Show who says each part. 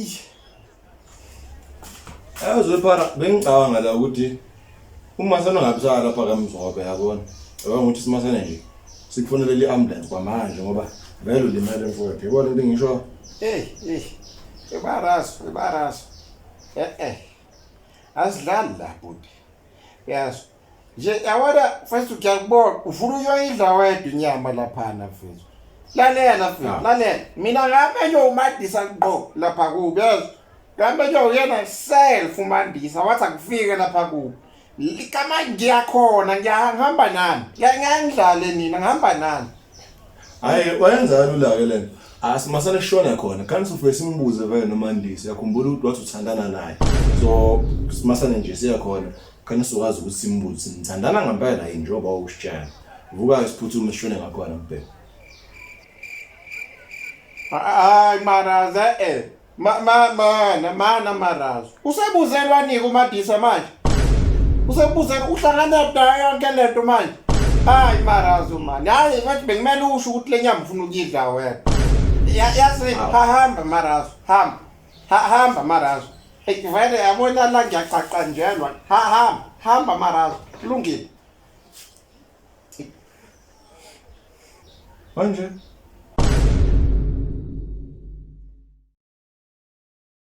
Speaker 1: Ish.
Speaker 2: Yazi phara bengicabanga la ukuthi uma senongabisala lapha kaMzobe yabona. Yabona ukuthi simasane nje sikufonelele i-ambulance kwamanje ngoba vele ulimele mfowethu. Yibona into engisho.
Speaker 1: Hey, hey. Ebaraso, ebaraso. Eh eh. Asidlali la bhuti. Yazi. Nje yabona first ngiyakubona ufuna uyoyidla wedwa inyama laphana mfethu. Lalela mfethu,
Speaker 2: Ah.
Speaker 1: lalela. Mina ngamenywa uMandisa ngqo lapha kubi yazi. Ngamenywa uyena self uMandisa wathi akufike lapha kubi. Kama ngiyakhona ngiyahamba nani. Ngiyangidlale nina ngihamba nani.
Speaker 2: Hayi wayenza kalula ke lento. Asimasane kushona khona. Kanti sofike simbuze vele noMandisi. Yakhumbula ukuthi wathi uthandana naye. So simasane nje siya khona. Kanti sokwazi ukuthi simbuze nithandana ngempela yini njengoba usitshela. Vuka siphuthume sishone ngakhona mbheke.
Speaker 1: Hayi maraza eh. Ma ma mana mana maraza. Usebuzelwa niki uMadisa manje? Usebuzelwa uhlangana nayo yonke lento manje. Hayi marazo mani. Hayi ngathi bekumele usho ukuthi le nyama ufuna ukuyidla wena. Yazi hamba marazo, hamba. Hamba marazo. Hey vele yabona la ngiyaqaqanjelwa. Hamba, hamba marazo. Kulungile.
Speaker 2: Manje.